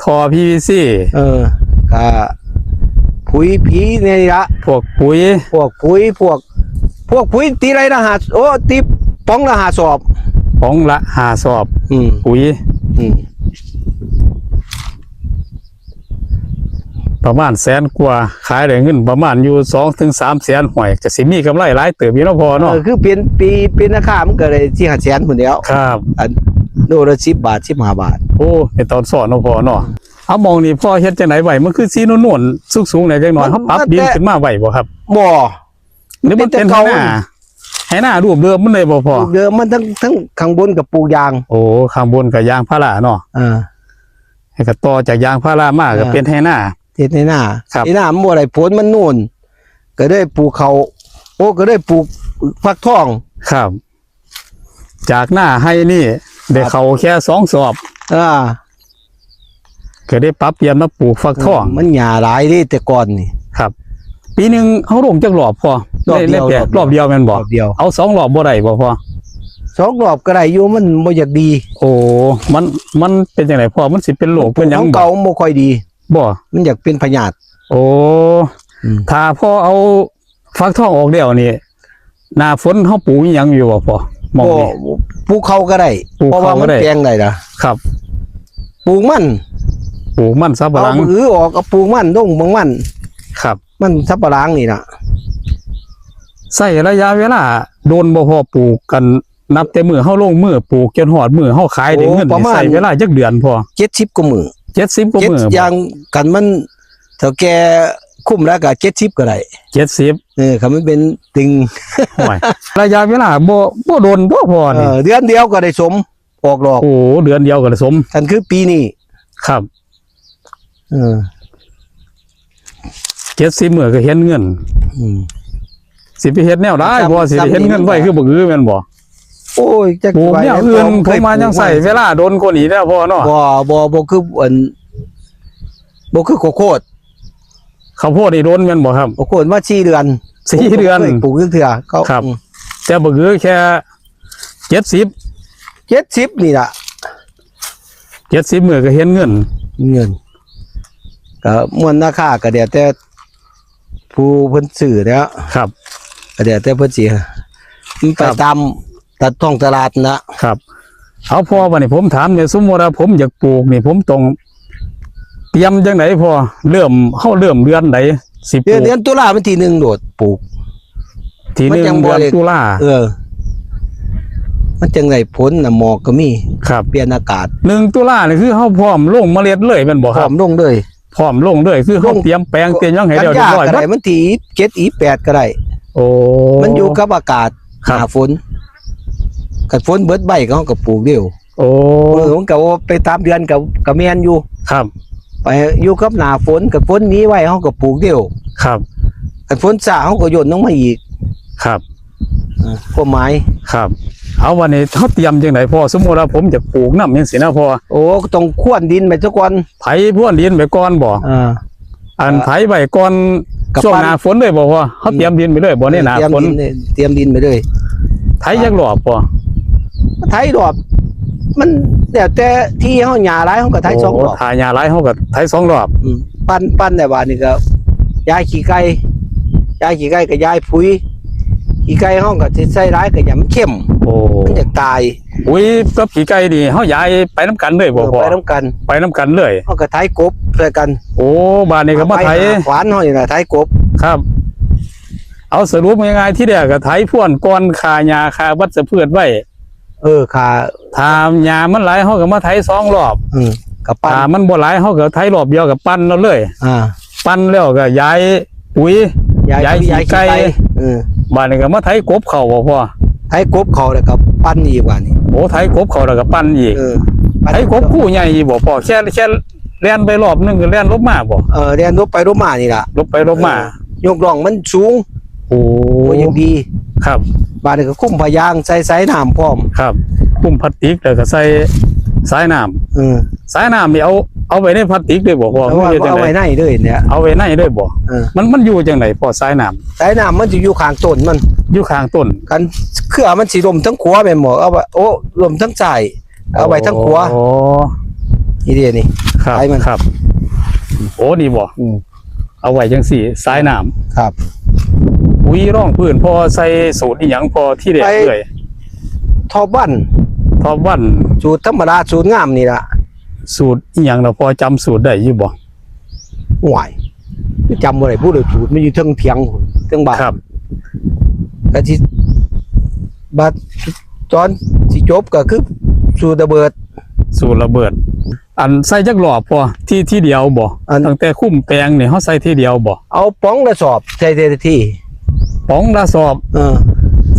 ທໍ່ ພີວີຊີ ເອີ ກະປຸຍພີນີ້ລະ ພວກປຸຍ ພວກປຸຍ ພວກ ພວກປຸຍຕີໄລ່ລະຫ້າ ໂອ້ ຕີປ໋ອງລະຫ້າສອບ ຖົງລະຫ້າສອບ ອືມ ປຸ໋ຍ ອືມ ປະມານແສນກວ່າ ຂາຍໄດ້ເງິນປະມານຢູ່ສອງເຖິງສາມແສນ ຫ້ວຍ ກະຊິມີກຳໄລຫຼາຍເຕີບຢູ່ເນາະພໍ່ເນາະ. ເອີ ຄືເປັນປີ ເປັນລາຄາມັນກະໄດ້ສີ່ຫ້າແສນພຸ້ນແລ້ວ. ຄັບ ອັນໂລລະສິບບາດ ສິບຫ້າບາດ. ໂອ້ ເປັນຕອນຊ້ອນເນາະພໍ່ເນາະ. ເອົາ ໝ່ອງນີ້ພໍ່ເຮັດຈັ່ງໃດໄວ້? ມັນຄືຊິໂນນໆ ສູງໆແດ່ຈັກໜ້ອຍ ມັນ ເຮົາປັບດິນຂຶ້ນມາໄວ້ບໍ່ຄັບ? ບໍ່ ຫຼືມັນເປັນໄຮ່ນາ? ໄຮ່ນາຮູບເດີມມັນເລີຍບໍ່ພໍ່? ຮູບເດີມມັນ ທັງ ທັງຂ້າງບົນກໍປູກຢາງ. ໂອ້ ຂ້າງບົນກໍຢາງພາລາເນາະ. ເອີ ແລ້ວກໍຕໍ່ຈາກຢາງພາລາມາກໍເປັນໄຮ່ນາ. ເຮັດໄຮ່ນາ. ຄັບ ໄຮ່ນາມັນບໍ່ໄດ້ຜົນ ມັນໂນນ ກໍເລີຍປູກເຂົ້າ ໂອ້ ກໍເລີຍປູກຝັກທອງ. ຄັບ ຈາກນາໄຮ່ນີ້ໄດ້ເຂົ້າແຄ່ສອງສອບ. ອ່າ ກໍໄດ້ປັບປ່ຽນມາປູກຝັກທອງ. ເອີ ມັນຫຍ້າຫຼາຍເດ້ແຕ່ກ່ອນນີ້. ຄັບ ປີໜຶ່ງເຮົາລົງຈັກຮອບພໍ່? ຮອບດຽວ ໃນແປງ ຮອບດຽວ ຮອບດຽວແມ່ນບໍ່? ຮອບດຽວ. ເອົາສອງຮອບບໍ່ໄດ້ບໍ່ພໍ່? ສອງຮອບກໍໄດ້ຢູ່ ມັນບໍ່ຢາກດີ. ໂອ້ ມັນ ມັນເປັນຈັ່ງໃດພໍ່? ມັນຊິເປັນໂລກເປັນຫຍັງບໍ່? ຂອງເກົ່າມັນບໍ່ຄ່ອຍດີ. ບໍ່ ມັນຢາກເປັນພະຍາດ. ໂອ້ ອືມ ຖ້າພໍເອົາຝັກທອງອອກແລ້ວນີ້ ໜ້າຝົນເຮົາປູກອີ່ຫຍັງຢູ່ບໍ່ພໍ່? ໝ່ອງນີ້ ປູກເຂົ້າກໍໄດ້ ປູກເຂົ້າກໍໄດ້ ເພາະວ່າມັນແປງໄດ້ລະ. ຄັບ ປູກມັນ ປູກມັນສັບປະຫຼັງ ເອົາບັກອືອອອກກໍປູກມັນ ລົງບັກມັນ. ຄັບ ມັນສັບປະຫຼັງນີ້ລະ. ໃຊ້ໄລຍະເວລາດົນບໍ່ພໍ່ ປູກກັນ ນັບແຕ່ມື້ເຮົາລົງມືປູກຈົນຮອດມື້ເຮົາຂາຍໄດ້ເງິນ ໂອ້ ປະມານ ໃຊ້ເວລາຈັກເດືອນພໍ່? ເຈັດສິບກວ່າມື້. ເຈັດສິບກວ່າມື້ ເຈັດ ບໍ່? ຢ່າງກັນມັນ ເຖົ້າແກ່ຄຸ້ມແລ້ວກໍເຈັດສິບກໍໄດ້. ເຈັດສິບ ເອີ ຄັນມັນເປັນຕຶງ. ໂອ້ຍ ໄລຍະເວລາບໍ່ ບໍ່ດົນຕົວະພໍ່ນີ້. ເອີ ເດືອນດຽວກໍໄດ້ສົມອອກດອກ. ໂອ້ ເດືອນດຽວກໍໄດ້ສົມ ຄັນຄືປີນີ້. ຄັບ ເອີ ເຈັດສິບມື້ກໍເຫັນເງິນ. ອືມ ຊິໄປເຮັດແນວໃດ ພໍຊິໄດ້ເຫັນເງິນໄວຄືບັກອືແມ່ນບໍ່? ໂອ້ຍ ຈັກ ປູກແນວອື່ນ ເພາະວ່າຍັງໃຊ້ເວລາດົນກວ່ານີ້ແຫຼະພໍ່ເນາະ. ບໍ່ ບໍ່ ບໍ່ຄືອັນ ບໍ່ຄືເຂົ້າໂພດ. ເຂົ້າໂພດນີ້ດົນແມ່ນບໍ່ຄັບ? ເຂົ້າໂພດມາສີ່ເດືອນ. ສີ່ເດືອນ ປູກຈັກເທື່ອ. ຄັບ ອືມ ແຕ່ບັກອືແຄ່ເຈັດສິບ ເຈັດສິບນີ້ລະ. ເຈັດສິບມື້ກໍເຫັນເງິນ ເງິນ ກໍມວນລາຄາກໍແລ້ວແຕ່ຜູ້ເພິ່ນຊື້ແຫຼະ. ຄັບ ກໍແລ້ວແຕ່ເພິ່ນຊິ ມັນໄປຕາມຕາ ທ້ອງຕະຫຼາດນະ. ຄັບ ເອົາພໍ່ ບາດນີ້ຜົມຖາມແດ່ ສົມມຸດວ່າຜົມຢາກປູກນີ້ ຜົມຕ້ອງຕຽມຈັ່ງໃດພໍ່? ເລີ່ມ ເຮົາເລີ່ມເດືອນໃດ ຊິປູກ? ເດືອນ ເດືອນຕຸລາວັນທີໜຶ່ງໂລດປູກ ທີໜຶ່ງ ເດືອນຕຸລາ. ເອີ ມັນຈັ່ງໄດ້ຜົນນະ ໝອກກໍມີ. ຄັບ ປ່ຽນອາກາດ. ໜຶ່ງຕຸລານີ້ຄືເຮົາພ້ອມລົງເມລັດເລີຍແມ່ນບໍ່ຄັບ? ພ້ອມລົງເລີຍ. ພ້ອມລົງເລີຍ ຄືເຮົາ ລົງ ຕຽມແປງ ຕຽມຫຍັງໃຫ້ແລ້ວຮຽບຮ້ອຍ ກັນຍາກໍໄດ້ ວັນທີເຈັດ ແປດກໍໄດ້. ໂອ້ ມັນຢູ່ກັບອາກາດ. ຄັບ ໜ້າຝົນ ຄັນຝົນເບິດໄວກໍ ເຮົາກໍປູກເລັວ. ໂອ້ ເອີ ມັນກໍໄປຕາມເດືອນ ກໍ ກໍແມ່ນຢູ່. ຄັບ ໄປຢູ່ກັບໜ້າຝົນ ຄັນຝົນໜີໄວເຮົາກໍປູກເລັວ. ຄັບ ຄັນຝົນຊ້າເຮົາກໍຢ່ນລົງມາອີກ. ຄັບ ເອີ ຄວາມໝາຍ. ຄັບ ເອົາ ວັນນີ້ເຮົາຕຽມຈັ່ງໃດພໍ່? ສົມມຸດວ່າຜົມຢາກປູກນຳຈັ່ງຊີ້ນະພໍ່. ໂອ້ ກໍຕ້ອງຄວນດິນໄປຊະກ່ອນ. ໄຖພຣວນດິນໄປກ່ອນບໍ່? ເອີ ອັນ ເອີ ໄຖໄວ້ກ່ອນ ກໍ ຊ່ວງ ປັນ ໜ້າຝົນເລີຍບໍ່ພໍ່? ເຮົາ ອືມ ຕຽມດິນໄປເລີຍບໍ່ ໃນ ເອີ ໜ້າຝົນ? ຕຽມດິນເລີຍ ຕຽມດິນໄປເລີຍ. ໄຖຈັກຮອບພໍ່? ໄຖຮອບ ມັນແລ້ວແຕ່ທີ່ເຮົາ ຫຍ້າຫຼາຍເຮົາກໍໄຖສອງຮອບ. ໂອ້ ຖ້າຫຍ້າຫຼາຍເຮົາກໍໄຖສອງຮອບ. ອືມ ປັ່ນ ປັ່ນແລ້ວບາດນີ້ກໍຢາຍຂີ້ໄກ່ ຢາຍຂີ້ໄກ່ກໍຢາຍປຸ໋ຍ. ຂີ້ໄກ່ເຮົາກໍຊິໃສ່ຫຼາຍກໍຢ້ານມັນເຄັມ. ໂອ້ ມັນຢາກຕາຍ. ປຸ໋ຍກັບຂີ້ໄກ່ນີ້ເຮົາຢາຍໄປນຳກັນເລີຍບໍ່ພໍ່? ເອີ ໄປນຳກັນ ໄປນຳກັນເລີຍ. ເຮົາກໍໄຖກົບໃສ່ກັນ. ໂອ້ ບາດນີ້ກໍມາໄຖ ໄປຫາຂວານເຮົານີ້ລະ ໄຖກົບ. ຄັບ ເອົາ ສະຫຼຸບງ່າຍໆ ທີແລກກໍໄຖພຣວນກ່ອນ ຂ້າຫຍ້າຂ້າວັດຊະພືດໄວ້. ເອີ ຂ້າ ຖ້າຫຍ້າມັນຫຼາຍເຮົາກໍມາໄຖສອງຮອບ. ເອີ ກໍປັ່ນ ຖ້າມັນບໍ່ຫຼາຍເຮົາກໍໄຖຮອບດຽວກໍປັ່ນເອົາເລີຍ. ອ່າ ປັ່ນແລ້ວກໍຢາຍ ປຸ໋ຍ ຢາຍ ຢາຍ ຢາຍ ຂີ້ໄກ່ ຂີ້ໄກ່. ເອີ ບາດນີ້ກໍມາໄຖກົບເຂົ້າບໍ່ພໍ່? ໄຖກົບເຂົ້າແລ້ວກໍປັ່ນອີກບາດນີ້. ໂອ້ ໄຖກົບເຂົ້າແລ້ວກໍປັ່ນອີກ. ເອີ ໄຖກົບຄູ່ໃຫຍ່ອີກບໍ່ພໍ່? ແຄ່ ແຄ່ແລ່ນໄປຮອບໜຶ່ງກໍແລ່ນຫຼົບມາບໍ່? ເອີ ແລ່ນຫຼົບໄປຫຼົບມານີ້ລະ ຫຼົບໄປຫຼົບມາ. ເອີ ຍົກຮ່ອງມັນສູງ. ໂອ້ ບໍ່ຢາກດີ. ຄັບ ບາດນີ້ກໍຄຸມຜ້າຢາງ ໃສ່ສາຍນ້ຳພ້ອມ. ຄັບ ຄຸມພລາສຕິກແລ້ວກໍໃສ່ສາຍນ້ຳ. ເອີ ສາຍນ້ຳນີ້ເອົາ ເອົາໄວ້ໃນພລາສຕິກເລີຍບໍ່ພໍ່? ເອົາໄວ້ໃນເລີຍເນຍ ເອົາໄວ້ໃນເລີຍບໍ່? ເອີ ມັນ ມັນຢູ່ຈັ່ງໃດພໍ່ ສາຍນ້ຳ? ສາຍນ້ຳມັນຊິຢູ່ຂ້າງຕົ້ນມັນ ຢູ່ຂ້າງຕົ້ນ. ຄັນເຄືອມັນຊິລົ້ມທາງຂວາແມ່ນບໍ່? ເອົາໄວ້ ໂອ້ ລົ້ມທາງຊ້າຍ ເອົາໄວ້ທາງຂວາ. ອໍ ນີ້ເດ້ນີ້. ຄັບ ສາຍມັນ. ຄັບ ໂອ້ ນີ້ບໍ່? ອືມ ເອົາໄວ້ຈັ່ງຊີ້ ສາຍນ້ຳ. ຄັບ ປຸ໋ຍຮອງພື້ນພໍ່ໃສ່ສູດອີ່ຫຍັງພໍ່ ທີແລກເລີຍ? ທອບວັນ ທອບວັນ ສູດທຳມະດາ ສູດງາມນີ້ລະ. ສູດອີ່ຫຍັງລະ ພໍຈຳສູດໄດ້ຢູ່ບໍ່? ໂອ້ຍ ຈຳບໍ່ໄດ້ພຸ້ນ ສູດມັນຢູ່ເທິງຖຽງພຸ້ນ ເທິງບ້ານ. ຄັບ ກະຊິ ບາດຕອນຊິຈົບກະຄືສູດລະເບີດ. ສູດລະເບີດ ອັນໃສ່ຈັກລອບພໍ? ທີ ທີດຽວບໍ່? ອັນ ຕັ້ງແຕ່ຄຸມແປງນີ້ ເຮົາໃສ່ທີດຽວບໍ່? ເອົາປ໋ອງລະສອບໃສ່ແຕ່ລະທີ. ປ໋ອງລະສອບ? ເອີ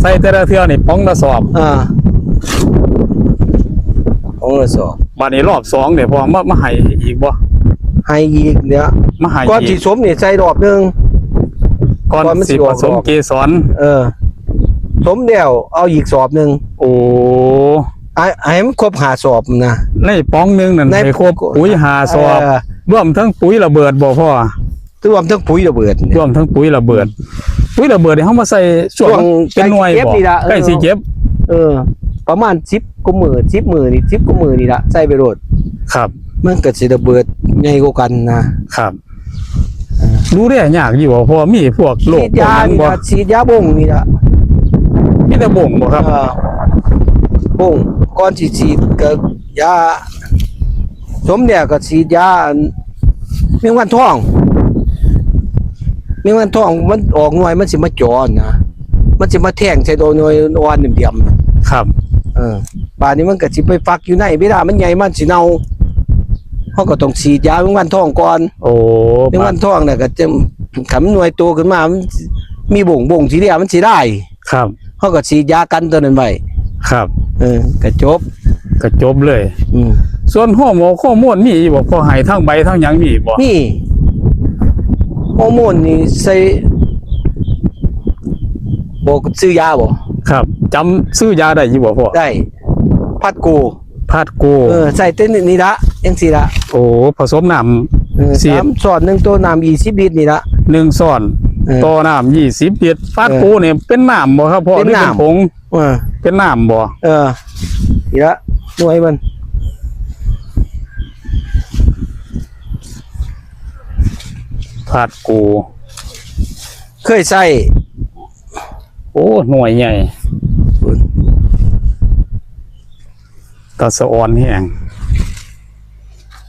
ໃສ່ແຕ່ລະເທື່ອນີ້ປ໋ອງລະສອບ? ເອີ ປ໋ອງລະສອບ. ບາດນີ້ລອບສອງນີ້ພໍມາ ມາໃຫ້ອີກບໍ່? ໃຫ້ອີກແລ້ວ ມາໃຫ້ອີກ. ກ່ອນຊິສົມນີ້ໃສ່ລອບໜຶ່ງ ກ່ອນ ກ່ອນມັນຊິ ຊິປະສົມເກສອນ. ເອີ ສົມແລ້ວເອົາອີກສອບໜຶ່ງ. ໂອ້ ໃຫ້ ໃຫ້ມັນຄົບຫ້າສອບນະ ໃນປ໋ອງໜຶ່ງນັ້ນ ໃຫ້ຄົບປຸ໋ຍຫ້າສອບ. ເອີ ລວມທັງປຸ໋ຍລະເບີດບໍ່ພໍ່? ລວມທັງປຸ໋ຍລະເບີດ ລວມທັງປຸ໋ຍລະເບີດ. ປຸ໋ຍລະເບີດນີ້ເຮົາມາໃສ່ຊ່ວງ ຊ່ວງເປັນໜ່ວຍບໍ່? ໃກ້ຊິເກັບ. ເອີ ປະມານສິບກວ່າມື້ ສິບມື້ນີ້ ສິບກວ່າມື້ນີ້ລະ ໃສ່ໄປໂລດ. ຄັບ ມັນກະຊິລະເບີດໃຫຍ່ກວ່າກັນນະ. ຄັບ ເອີ ດູແລຍາກຢູ່ບໍ່? ເພາະວ່າມີພວກໂລກ ສີດຢາ ພວກຫຍັງບໍ່? ສີດຢາບົ້ງນີ້ລະ. ມີແຕ່ບົ້ງບໍ່ຄັບ? ເອີ ບົ້ງ ກ່ອນຊິສີດກະຢາ ສົມແລ້ວກະສີດຢາ ອັນ ແມງວັນທອງ ແມງວັນທອງມັນອອກໜ່ວຍ ມັນຊິມາເຈາະນະ ມັນຊິມາແທງໃສ່ດອກໜ່ວຍອ່ອນໆ ດຽມໆ. ຄັບ ເອີ ບາດນີ້ມັນກະຊິໄປຟັກຢູ່ໃນ ເວລາມັນໃຫຍ່ມາຊິເນົ່າ ເຮົາກະຕ້ອງສີດຢາແມງວັນທອງກ່ອນ. ໂອ້ ແມງວັນທອງນະກະຈະ ຄັນໜ່ວຍໂຕຂຶ້ນມາ ມັນມີບົ້ງ ບົ້ງສີດຽວ ມັນຊິລາຍ. ຄັບ ເຮົາກະສີດຢາກັນໂຕນັ້ນໄວ້. ຄັບ ເອີ ກະຈົບ ກະຈົບເລີຍ. ອືມ ສ່ວນຮອກໝອກຮອກໂມນມີຢູ່ບໍ່? ພໍໃຫ້ທັງໃບທັງຫຍັງມີບໍ່? ມີ ຮອກໂມນນີ້ໃສ່ ບໍ່ ຊື່ຢາບໍ່? ຄັບ ຈຳຊື່ຢາໄດ້ຢູ່ບໍ່ພໍ່? ໄດ້ ພັດໂກ ພັດໂກ. ເອີ ໃສ່ແຕ່ນີ້ລະ ຈັ່ງຊີ້ລະ. ໂອ້ ຜະສົມນ້ຳ ເອີ ສາມຊ້ອນໜຶ່ງຕໍ່ນ້ຳ ຊາວລິດນີ້ລະ ໜຶ່ງຊ້ອນ ເອີ ຕໍ່ນ້ຳ ຊາວລິດ. ພັດໂກນີ້ເປັນນ້ຳບໍ່ຄັບພໍ່? ເປັນນ້ຳ ຫຼືເປັນຜົງ? ເອີ ເປັນນ້ຳບໍ່? ເອີ ນີ້ລະ ໜ່ວຍມັນ ພັດໂກ ເຄີຍໃຊ້. ໂອ້ ໜ່ວຍໃຫຍ່ ພຸ້ນ ຕາສະອອນແຮງ.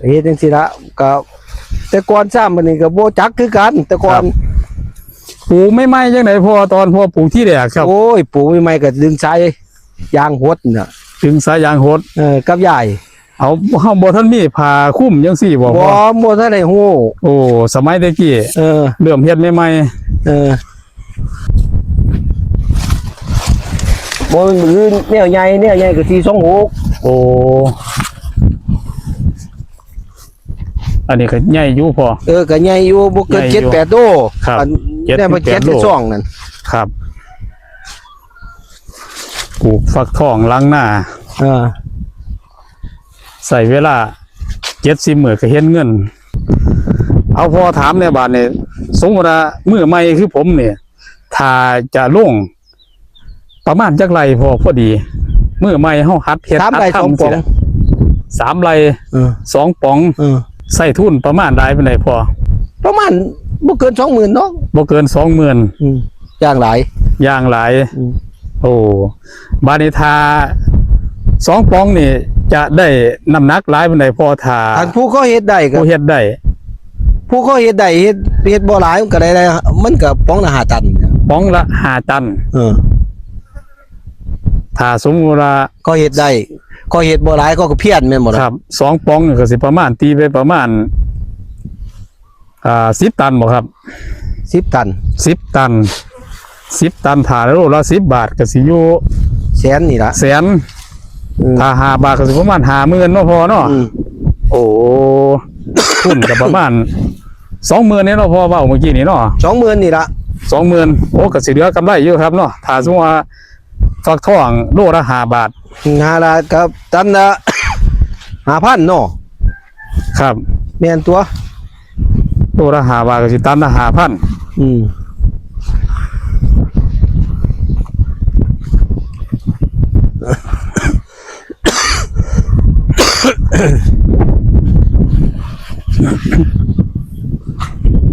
ເຮັດຈັ່ງຊີ້ລະ ກະ ແຕ່ກ່ອນຊ້ຳ ອັນນີ້ກະບໍ່ຈັກຄືກັນ ແຕ່ກ່ອນ. ປູໃໝ່ໆ ຈັ່ງໃດພໍ່? ຕອນພໍ່ປູທີແລກຄັບ. ໂອ້ຍ ປູໃໝ່ໆ ກະດຶງສາຍຢາງຫົດນະ ດຶງສາຍຢາງຫົດ. ເອີ ກັບຢາຍ ເອົາ ເຮົາບໍ່ທັນມີຜ້າຄຸມຈັ່ງຊີ້ບໍ່? ບໍ່ ບໍ່ທັນໄດ້ຮູ້. ໂອ້ ສະໄໝແຕ່ກີ້ ເອີ ເລີ່ມເຮັດໃໝ່ໆ ເອີ ບໍ່ແມ່ນມື້ແນວໃຫຍ່ ແນວໃຫຍ່ກະສີ່ສອງຫົກ. ໂອ້ ອັນນີ້ກະໃຫຍ່ຢູ່ພໍ່. ເອີ ກະໃຫຍ່ຢູ່ ບໍ່ເກີນ ໃຫຍ່ຢູ່ ເຈັດແປດໂລ. ຄັບ ອັນ ເຈັດແປດໂລ ແນວເຈັດສອງນັ້ນ. ຄັບ ປູກຟັກທອງຫຼັງນາ. ເອີ ໃຊ້ເວລາເຈັດສິບມື້ກະເຫັນເງິນ. ເອົາ ພໍ່ຖາມແດ່ບາດນີ້ ສົມມຸດວ່າມືໃໝ່ຄືຜົມນີ້ ຖ້າຈະລົງປະມານຈັກໄລ່ພໍ່? ພໍດີ ມືໃໝ່ເຮົາຫັດເຮັດ ສາມໄລ່ ຫັດທຳ ສອງປ໋ອງ ຊີ້ນະ ສາມໄລ່ ເອີ ສອງປ໋ອງ. ເອີ ໃຊ້ທຶນປະມານຫຼາຍປານໃດພໍ່? ປະມານບໍ່ເກີນສອງໝື່ນເນາະ. ບໍ່ເກີນສອງໝື່ນ. ອືມ ຢ່າງຫຼາຍ ຢ່າງຫຼາຍ. ອືມ ໂອ້ ບາດນີ້ຖ້າສອງປ໋ອງນີ້ຈະໄດ້ນ້ຳໜັກຫຼາຍປານໃດພໍ່? ຖ້າ ຄັນຜູ້ເຂົາເຮັດໄດ້ກະ ຜູ້ເຮັດໄດ້ ຜູ້ເຂົາເຮັດໄດ້ ເຮັດ ເຮັດບໍ່ຫຼາຍ ມັນກະໄດ້ ໄດ້ ມັນກະປ໋ອງລະຫ້າຕັນ. ປ໋ອງລະຫ້າຕັນ. ເອີ ຖ້າສົມມຸດວ່າເຂົາເຮັດໄດ້ ເຂົາເຮັດບໍ່ຫຼາຍ ເຂົາກະພຽນແມ່ນບໍ່ລະ? ຄັບ ສອງປ໋ອງນີ້ກະຊິປະມານ ຕີໄປປະມານ ອ່າ ສິບຕັນບໍ່ຄັບ? ສິບຕັນ ສິບຕັນ ສິບຕັນ ຖ້າໂລລະສິບບາດກະຊິຢູ່ແສນນີ້ລະ ແສນ. ອືມ ຖ້າຫ້າບາດກະຊິປະມານຫ້າໝື່ນເນາະພໍ່ເນາະ. ອືມ ໂອ້ ທຶນກະປະມານສອງໝື່ນນີ້ເນາະພໍ່ ເວົ້າມື້ກີ້ນີ້ເນາະ ສອງໝື່ນນີ້ລະ ສອງໝື່ນ. ໂອ້ ກະຊິເຫຼືອກຳໄລຢູ່ຄັບເນາະ ຖ້າສົມມຸດວ່າ ຟັກທອງໂລລະຫ້າບາດ ຫ້າລະ ກະຕັນລະຫ້າພັນເນາະ. ຄັບ ແມ່ນຕົວະ ໂລລະຫ້າບາດກະຊິຕັນລະຫ້າພັນ. ອືມ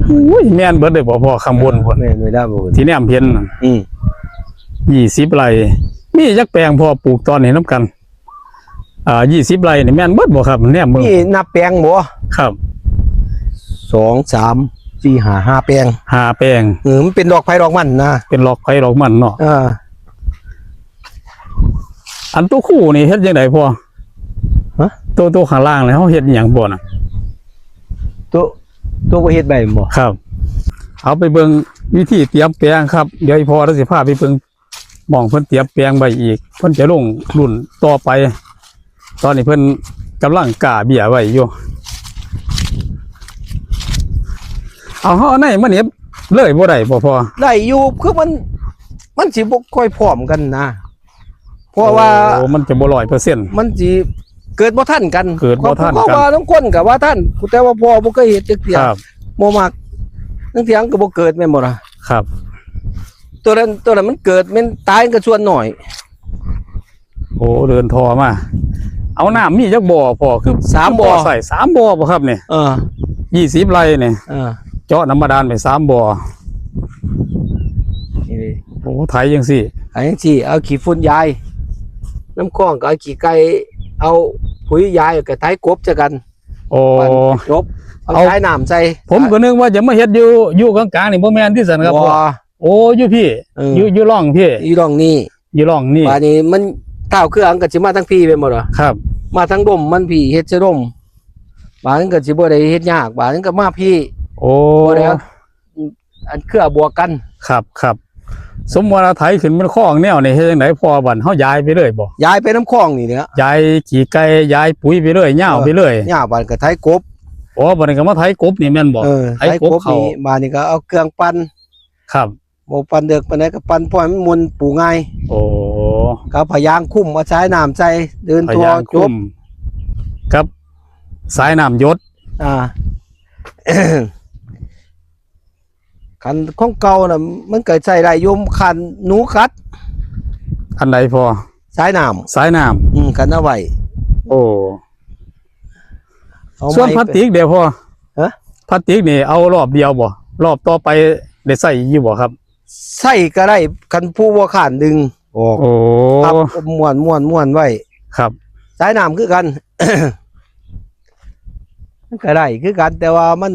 ໂອ້ຍ ແມ່ນເບິດເລີຍບໍ່ພໍ່? ຂ້າງບົນພຸ້ນ ແມ່ນເວລາບໍ່ ທີ່ແນມເຫັນນະ. ອືມ ຊາວໄລ່ ມີຈັກແປງພໍ່ ປູກຕອນນີ້ນຳກັນ? ອ່າ ยี่สิบໄຮ່ນີ້ແມ່ນເບິດບໍ່ຄັບ? ແນມເບິ່ງ ນີ້ນັບແປງບໍ່? ຄັບ ສອງ ສາມ ສີ່ ຫ້າ ຫ້າແປງ ຫ້າແປງ. ເອີ ມັນເປັນດອກໃຜດອກມັນນະ ເປັນດອກໃຜດອກມັນເນາະ. ເອີ ອັນໂຕຄູນີ້ເຮັດຈັ່ງໃດພໍ່? ຮະ? ໂຕ ໂຕຂ້າງລ່າງນີ້ເຮົາເຮັດອີ່ຫຍັງບໍ່ນະ? ໂຕ ໂຕບໍ່ເຮັດໄວ້ແມ່ນບໍ່? ຄັບ ເອົາໄປເບິ່ງວິທີຕຽມແປງຄັບ. ດຽວອີ່ພໍ່ລາວຊິພາໄປເບິ່ງ ໝ່ອງເພິ່ນຕຽມແປງໄວ້ອີກ ເພິ່ນຈະລົງລຸ້ນຕໍ່ໄປ. ຕອນນີ້ເພິ່ນກຳລັງກ້າເບ້ຍໄວ້ຢູ່. ເອົາ ເຮົາເອົາໃນມາເໜັບເລີຍບໍ່ໄດ້ບໍ່ພໍ່? ໄດ້ຢູ່ ຄືມັນ ມັນຊິບໍ່ຄ່ອຍພ້ອມກັນນະ ເພາະວ່າ ໂອ້ ມັນຈະບໍ່ຮ້ອຍເປີເຊັນ ມັນຊິເກີດບໍ່ທັນກັນ ເກີດບໍ່ທັນກັນ. ເຂົາວ່າລາງຄົນກໍວ່າທັນ ແຕ່ວ່າພໍ່ບໍ່ເຄີຍເຮັດຈັກເທື່ອ ບໍ່ມັກ ລາງເທື່ອມັນກໍບໍ່ເກີດແມ່ນບໍ່ລະ? ຄັບ ຕົວນັ້ນ ຕົວນັ້ນມັນເກີດ ແມ່ນຕາຍກໍສ່ວນໜ້ອຍ. ໂອ້ ເດີນທໍ່ມາ ເອົານ້ຳມີຈັກບໍ່ພໍ່? ຄື ສາມບໍ່ ຄືບໍ່ໃສ່ ສາມບໍ່ບໍ່ຄັບນີ້? ເອີ ຍີ່ສິບໄຮ່ນີ້ ເອີ ເຈາະນ້ຳບາດານໄປສາມບໍ່. ນີ້ເດ້ ໂອ້ ໄຖຈັ່ງຊີ້ ໄຖຈັ່ງຊີ້ ເອົາຂີ້ຝຸ່ນຢາຍ ນ້ຳຄອງກໍເອົາຂີ້ໄກ່ ເອົາປຸ໋ຍຢາຍ ແລ້ວກໍໄຖກົບໃສ່ກັນ. ໂອ້ ປັ້ນຈົບ ເອົາ ເອົາສາຍນ້ຳໃສ່. ຜົມກໍນຶກວ່າຈະມາເຮັດຢູ່ ຢູ່ກາງໆນີ້ ບໍ່ແມ່ນຕິຊັ້ນຄັບ? ບໍ່ ໂອ້ ຢູ່ພີ້ ເອີ ຢູ່ ຢູ່ຮ່ອງພີ້ ຢູ່ຮ່ອງນີ້ ຢູ່ຮ່ອງນີ້. ບາດນີ້ມັນທ້າວເຄືອມັນກໍຊິມາທາງພີ້ແມ່ນບໍ່ລະ? ຄັບ ມາທາງດົມມັນພີ້ ເຮັດໃສ່ດົມ ບາດນັ້ນກໍຊິບໍ່ໄດ້ເຮັດຍາກ ບາດນັ້ນກໍມາພີ້. ໂອ້ ບໍ່ໄດ້ເອົາ ອັນເຄືອບວກກັນ. ຄັບ ຄັບ ສົມມຸດວ່າໄຖຂຶ້ນເປັນຄອງແນວນີ້ ເຮັດຈັ່ງໃດພໍ່? ບັດເຮົາຢາຍໄປເລີຍບໍ່? ຢາຍໄປນຳຄອງນີ້ແຫຼະ ຢາຍຂີ້ໄກ່ ຢາຍປຸ໋ຍໄປເລີຍ ຍາວໄປເລີຍ. ເອີ ຍາວ ບັດກໍໄຖກົບ. ອໍ ບັດນີ້ກໍມາໄຖກົບນີ້ແມ່ນບໍ່? ເອີ ໄຖກົບ ໄຖກົບເຂົ້າ ນີ້ ບາດນີ້ກໍເອົາເຄື່ອງປັ່ນ. ຄັບ ບໍ່ປັ່ນເດິກປານໃດ ກໍປັ່ນພໍໃຫ້ມັນມ່ວນປູກງ່າຍ. ໂອ້ ກໍເອົາຜ້າຢາງຄຸມ ເອົາສາຍນ້ຳໃສ່ ເດີນທົ່ວ ผ้າຢາງ ຈົບ ຄຸມ ກັບສາຍນ້ຳຢົດ. ອ່າ ຄັນຂອງເກົ່ານະ ມັນກໍໃຊ້ໄດ້ຢູ່ ຄັນໜູກັດ. ອັນໃດພໍ່? ສາຍນ້ຳ ສາຍນ້ຳ. ອືມ ກັນເອົາໄວ້. ໂອ້ ເອົາ ສ່ວນພລາສຕິກເດພໍ່? ຮະ? ພລາສຕິກນີ້ເອົາລອບດຽວບໍ່? ລອບຕໍ່ໄປໄດ້ໃຊ້ຢູ່ບໍ່ຄັບ? ໃຊ້ກໍໄດ້ ຄັນຜູ້ບໍ່ຄ້ານດຶງອອກ. ໂອ້ ພັບມ້ວນໆໆໄວ້. ຄັບ ສາຍນ້ຳຄືກັນ ມັນກໍໄດ້ຄືກັນ ແຕ່ວ່າມັນ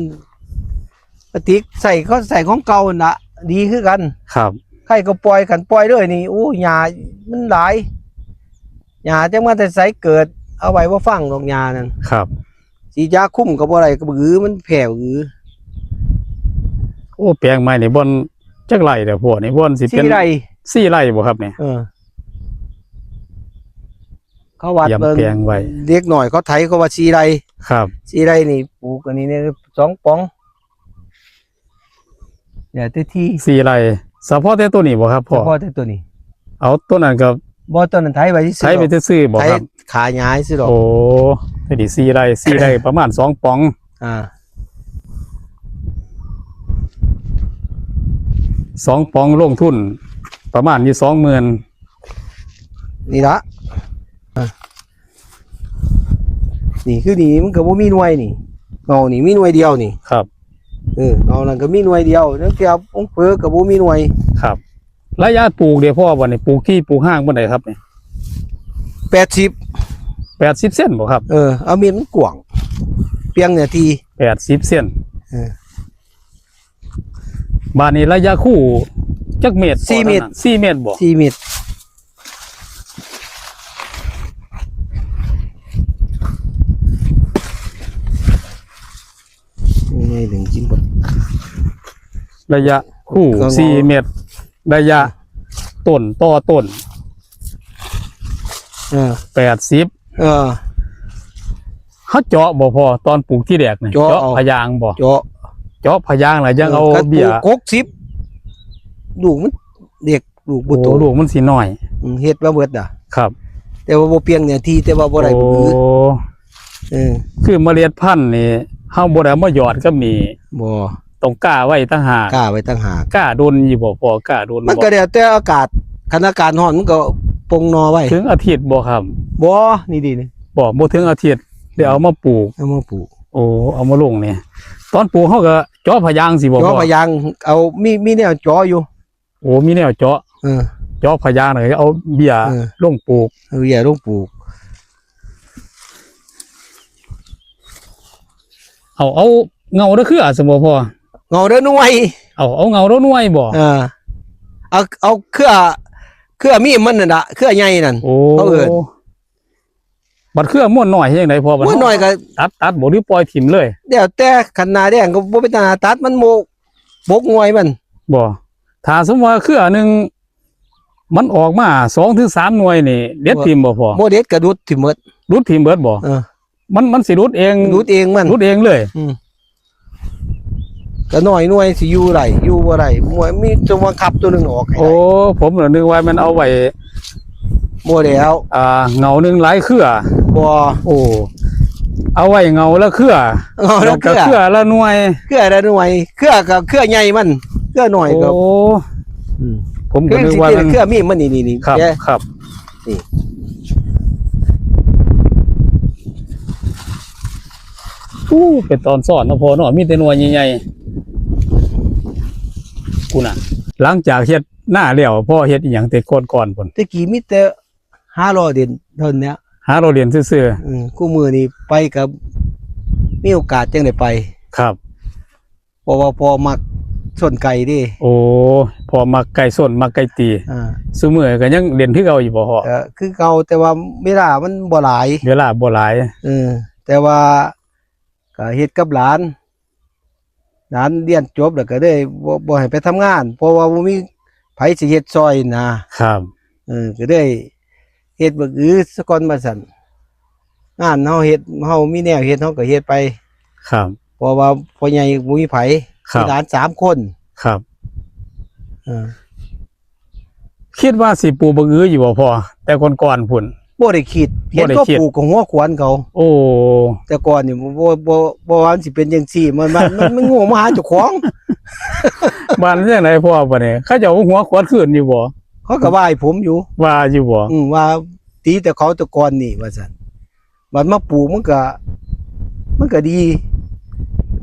ປະຕິກໃສ່ ເຂົາໃສ່ຂອງເກົ່າຫັ້ນລະ ດີຄືກັນ. ຄັບ ໃຜກໍປ່ອຍ ຄັນປ່ອຍເລີຍນີ້ ໂອ້ ຫຍ້າມັນຫຼາຍ ຫຍ້າຈັກມາແຕ່ໃສເກີດ ເອົາໄວ້ບໍ່ຟັງດອກຫຍ້ານັ້ນ. ຄັບ ສີດຢາຄຸມກໍບໍ່ໄດ້ ກໍບຶກອື ມັນແຜ່ບຶກອື. ໂອ້ ແປງໃໝ່ນີ້ບ່ອນຈັກໄຮ່ແລ້ວພໍ່? ນີ້ບ່ອນຊິເປັນ ສີ່ໄຮ່ ສີ່ໄຮ່ບໍ່ຄັບນີ້? ເອີ ເຂົາວັດເບິ່ງ ຕຽມແປງໄວ້ ເດັກນ້ອຍເຂົາໄຖ ເຂົາວ່າສີ່ໄຮ່. ຄັບ ສີ່ໄຮ່ນີ້ປູກອັນນີ້ນີ້ສອງປ໋ອງ ແລ້ວແຕ່ທີ່ ສີ່ໄຮ່ ສະເພາະແຕ່ໂຕນີ້ບໍ່ຄັບພໍ່? ສະເພາະແຕ່ໂຕນີ້. ເອົາ ໂຕນັ້ນກໍ ບໍ່ ໂຕນັ້ນໄຖໄວ້ຊື່ໆ ໄຖໄວ້ຊື່ໆບໍ່ຄັບ? ຂາຍຫຍ້າຊື່ດອກ. ໂອ້ ໂຕນີ້ສີ່ໄຮ່ ສີ່ໄຮ່ປະມານສອງປ໋ອງ. ອ່າ ສອງປ໋ອງ ລົງທຶນປະມານຢູ່ສອງໝື່ນ ນີ້ລະ. ນີ້ຄືນີ້ມັນກໍບໍ່ມີໜ່ວຍນີ້ ເງົານີ້ມີໜ່ວຍດຽວນີ້. ຄັບ ເອີ ເງົານັ້ນກໍມີໜ່ວຍດຽວ ແລ້ວແຕ່ຂອງເຜີກໍບໍ່ມີໜ່ວຍ. ຄັບ ໄລຍະປູກເດພໍ່? ບັດນີ້ປູກທີ່ ປູກຫ່າງປານໃດຄັບນີ້? ແປດສິບ ແປດສິບເຊັນບໍ່ຄັບ? ເອີ ເອົາເມັດມັນກວ້າງ ປຽງເນື້ອທີ່ ແປດສິບເຊັນ. ເອີ ບາດນີ້ໄລຍະຄູຈັກເມັດ? ສີ່ເມັດ ສີ່ເມັດບໍ່? ສີ່ເມັດ. ໄລຍະຄູສີ່ເມັດ ໄລຍະຕົ້ນຕໍ່ຕົ້ນ ເອີ ແປດສິບ. ເອີ ເຮົາເຈາະບໍ່ພໍ່? ຕອນປູກທີແລກນີ້ ເຈາະ ເຈາະ ເອົາ ພະຍາງບໍ່? ເຈາະ ເຈາະພະຍາງແລ້ວຍັງເອົາເບ້ຍ ເອີ ຄັນປູກຫົກສິບ ລູກມັນເດັກ ລູກບໍ່ໂຕ. ໂອ້ ລູກມັນຊິນ້ອຍ. ອືມ ເຮັດມາເບິດລະ. ຄັບ ແຕ່ວ່າບໍ່ປ່ຽງເນື້ອທີ່ ແຕ່ວ່າບໍ່ໄດ້ ໂອ້ ບື. ເອີ ຄືເມລັດພັນນີ້ ເຮົາບໍ່ໄດ້ເອົາມາຢອດກັບນີ້. ບໍ່ ຕ້ອງກ້າໄວ້ຕ່າງຫາກ. ກ້າໄວ້ຕ່າງຫາກ. ກ້າດົນຢູ່ບໍ່ພໍ່? ກ້າດົນບໍ່? ມັນກໍແລ້ວແຕ່ອາກາດ ຄັນອາກາດຮ້ອນມັນກໍປົ່ງໜໍ່ໄວ. ເຖິງອາທິດບໍ່ຄັບ? ບໍ່ ນີ້ດີນີ້. ບໍ່ ບໍ່ເຖິງອາທິດ ໄດ້ເອົາມາປູກ. ເອົາມາປູກ. ໂອ້ ເອົາມາລົງນີ້ ຕອນປູກເຮົາກໍເຈາະພະຍາງຊີ້ບໍ່? ເຈາະພະຍາງ ເອົາ ມີ ມີແນວເຈາະຢູ່. ໂອ້ ມີແນວເຈາະ. ເອີ ເຈາະພະຍາງ ແລ້ວກໍເອົາເບ້ຍ ເອີ ລົງປູກ. ເອົາເບ້ຍລົງປູກ. ເອົາ ເອົາເຫງົ້າເດີເຄືອຊັ້ນບໍ່ພໍ່? ເຫງົ້າເດີໜ່ວຍ. ເອົາ ເອົາເຫງົ້າເດີໜ່ວຍບໍ່? ເອີ ເອົາ ເອົາເຄືອ ເຄືອມີມມັນນັ້ນລະ ເຄືອໃຫຍ່ນັ້ນ. ໂອ້ ເຂົາເອີ້ນ. ບັດເຄືອມ້ວນນ້ອຍເຮັດຈັ່ງໃດພໍ່? ມ້ວນນ້ອຍກໍຕັດ ຕັດບໍ່ ຫຼືປ່ອຍຖິ້ມເລີຍ? ແລ້ວແຕ່ ຄັນໜ້າແລ້ງກໍບໍ່ເປັນຕາໜ້າຕັດ ມັນບໍ່ ບົກໜ່ວຍມັນ. ບໍ່ ຖ້າສົມມຸດວ່າເຄືອໜຶ່ງມັນອອກມາສອງເຖິງສາມໜ່ວຍນີ້ ເດັດຖິ້ມບໍ່ພໍ່? ບໍ່ເດັດກໍດຸດຖິ້ມເບິດ. ດຸດຖິ້ມເບິດບໍ່? ເອີ ມັນ ມັນຊິຫຼຸດເອງ. ຫຼຸດເອງມັນ ຫຼຸດເອງເລີຍ. ອືມ ກະໜ້ອຍໜ່ວຍ ຊິຢູ່ໄດ້ ຢູ່ບໍ່ໄດ້ ມີຕົວບັງຄັບຕົວໜຶ່ງອອກໃຫ້ໄດ້. ໂອ້ ຜົມລະນຶກວ່າແມ່ນເອົາໄວ້ ບໍ່ແລ້ວ ອ່າ ເຫງົ້າໜຶ່ງຫຼາຍເຄືອ. ບໍ່ ໂອ້ ເອົາໄວ້ເຫງົ້າລະເຄືອ ເຫງົ້າລະເຄືອ ເຄືອລະໜ່ວຍ ເຄືອລະໜ່ວຍ ເຄືອກໍເຄືອໃຫຍ່ມັນ ເຄືອໜ້ອຍກໍ ໂອ້ ອືມ ຜົມກໍນຶກວ່າມັນ ເຄືອມີມມັນ ນີ້ໆໆ ຄັບ ແກະ ຄັບ. ນີ້ ໂອ້ ເປັນຕອນຊ້ອນເນາະພໍ່ເນາະ ມີແຕ່ໜ່ວຍໃຫຍ່ໆ ພຸ້ນນະ. ຫຼັງຈາກເຮັດນາແລ້ວ ພໍ່ເຮັດອີ່ຫຍັງແຕ່ກ່ອນໆ ພຸ້ນ? ແຕ່ກີ້ມີແຕ່ຫາເລາະຫຼິ້ນເທົ່ານັ້ນແຫຼະ ຫາເລາະຫຼິ້ນຊື່ໆ. ເອີ ຄູ່ມື້ນີ້ໄປກໍມີໂອກາດຈັ່ງໄດ້ໄປ. ຄັບ. ເພາະວ່າພໍ່ມັກຊົນໄກ່ເດ້. ໂອ້ ພໍ່ມັກໄກ່ຊົນ ມັກໄກ່ຕີ. ອ່າ ຊຸມື້ກໍຍັງຫຼິ້ນຄືເກົ່າຢູ່ບໍ່ພໍ່? ກໍຄືເກົ່າ ແຕ່ວ່າເວລາມັນບໍ່ຫຼາຍ ເວລາບໍ່ຫຼາຍ. ເອີ ແຕ່ວ່າກໍເຮັດກັບຫຼານ ຫຼານຮຽນຈົບແລ້ວກໍເລີຍບໍ່ ບໍ່ໃຫ້ໄປທຳງານ ເພາະວ່າບໍ່ມີໃຜຊິເຮັດຊ່ອຍນະ. ຄັບ. ເອີ ກໍເລີຍເຮັດບັກອືສາກ່ອນວ່າຊັ້ນ ງານເຮົາເຮັດ ເຮົາມີແນວເຮັດ ເຮົາກໍເຮັດໄປ. ຄັບ. ເພາະວ່າພໍ່ໃຫຍ່ບໍ່ມີໃຜ ຄັບ ມີຫຼານສາມຄົນ. ຄັບ. ເອີ ຄິດວ່າຊິປູກບັກອືຢູ່ບໍ່ພໍ່ ແຕ່ກ່ອນໆ ພຸ້ນ? ບໍ່ໄດ້ຄິດ ເຫັນເຂົາປູກກໍຫົວຂວັນເຂົາ. ໂອ້ ແຕ່ກ່ອນນີ້ບໍ່ ບໍ່ ບໍ່ວ່າມັນຊິເປັນຈັ່ງຊີ້ ມັນ ມັນ ມັນ ມັນໂງ່ມາຫາເຈົ້າຂອງ. ບາດນັ້ນຈັ່ງໃດພໍ່ ບາດນີ້ ເຂົາເຈົ້າຫົວຂວັນຄືນຢູ່ບໍ່? ເຂົາກໍວ່າໃຫ້ຜົມຢູ່. ວ່າຢູ່ບໍ່? ອືມ ວ່າຕີແຕ່ເຂົາແຕ່ກ່ອນນີ້ວ່າຊັ້ນ. ບັດມາປູກມັນກະ ມັນກະດີ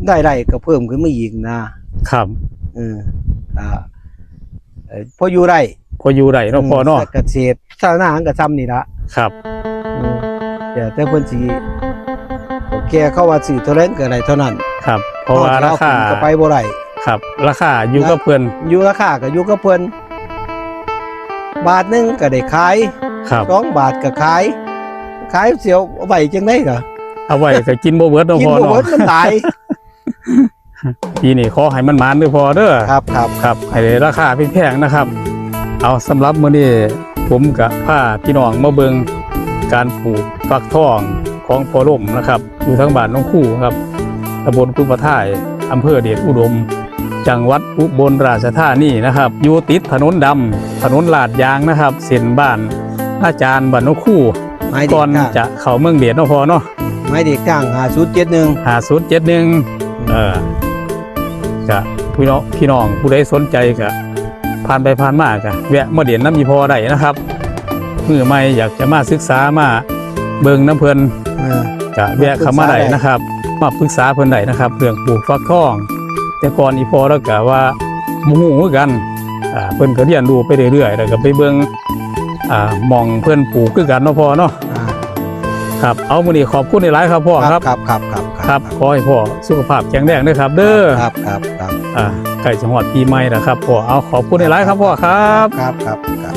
ລາຍໄດ້ກະເພີ່ມຂຶ້ນມາອີກນະ. ຄັບ. ເອີ ກະ ເອີ ພໍຢູ່ໄດ້ ພໍຢູ່ໄດ້ເນາະ ອືມ ພໍ່ເນາະ. ກະເສດຊາວນາມັນກະຊ່ຳນີ້ລະ. ຄັບ. ເອີ ແຕ່ ແຕ່ເພິ່ນຊິ ເຖົ້າແກ່ເຂົາວ່າຊື້ເທົ່າໃດມັນກະໄດ້ເທົ່ານັ້ນ. ຄັບ. ເພາະວ່າລາຄາ ເຮົາຊິເອົາຂຶ້ນກະໄປບໍ່ໄດ້. ຄັບ ລາຄາຢູ່ກັບເພິ່ນ ຢູ່ ລາຄາກໍຢູ່ກັບເພິ່ນ ບາດໜຶ່ງກໍໄດ້ຂາຍ ຄັບ ສອງບາດກໍຂາຍ ຂາຍຊິເອົາໄວ້ຈັ່ງໃດລະ ເອົາໄວ້ກໍກິນບໍ່ເບິດເນາະ ກິນບໍ່ເບິດ ພໍ່ເນາະ ມັນຫຼາຍ. ປີນີ້ຂໍໃຫ້ມັນໝານເດີພໍ່ເດີ. ຄັບ ຄັບ ຄັບ ໃຫ້ໄດ້ລາຄາແພງໆ ນະຄັບ. ເອົາ ສຳລັບມື້ນີ້ ຜົມກະພາພີ່ນ້ອງມາເບິ່ງການປູກຝັກທອງຂອງພໍ່ລົມນະຄັບ ຢູ່ທາງບ້ານໜອງຄູຄັບ ຕຳບົນຂຸນປະທາຍ ອຳເພີເດດອຸດົມ ຈັງຫວັດອຸບົນລາຊະທານີນະຄັບ ຢູ່ຕິດຖະໜົນດຳ ຖະໜົນລາດຢາງນະຄັບ ເສັ້ນບ້ານນາຈານ ບ້ານໜອງຄູ ໝາຍເດດ ກ່ອນຈະເຂົ້າເມືອງເດດເນາະພໍ່ເນາະ. ໝາຍເດດທາງ ຫ້າສູນເຈັດໜຶ່ງ ຫ້າສູນເຈັດໜຶ່ງ. ເອີ ກະພີ່ນ້ອງ ພີ່ນ້ອງຜູ້ໃດສົນໃຈກະ ຜ່ານໄປຜ່ານມາກະແວະມາຫຼິ້ນນຳອີ່ພໍ່ໄດ້ນະຄັບ. ມືໃໝ່ຢາກຈະມາສຶກສາມາເບິ່ງນຳເພິ່ນ ເອີ ກະແວະເຂົ້າມາໄດ້ນະຄັບ ມາປຶກສາເພິ່ນໄດ້ນະຄັບ ເລື່ອງປູກຝັກທອງ. ແຕ່ກ່ອນອີ່ພໍ່ລາວກະວ່າບໍ່ຮູ້ຄືກັນ ອ່າ ເພິ່ນກະຮຽນຮູ້ໄປເລື້ອຍໆ ແລ້ວກະໄປເບິ່ງ ອ່າ ໝ່ອງເພິ່ນປູກຄືກັນເນາະພໍ່ເນາະ. ອ່າ ຄັບ ເອົາ ມື້ນີ້ຂອບຄຸນຫຼາຍໆ ຄັບພໍ່ຄັບ. ຄັບ ຄັບ ຄັບ ຄັບ ຂໍໃຫ້ພໍ່ສຸຂະພາບແຂງແຮງເດີຄັບເດີ. ຄັບ ຄັບ ຄັບ ອ່າ ໃກ້ຈະຮອດປີໃໝ່ແລ້ວຄັບພໍ່. ເອົາ ຂອບຄຸນຫຼາຍໆ ຄັບພໍ່ຄັບ. ຄັບ ຄັບ ຄັບ.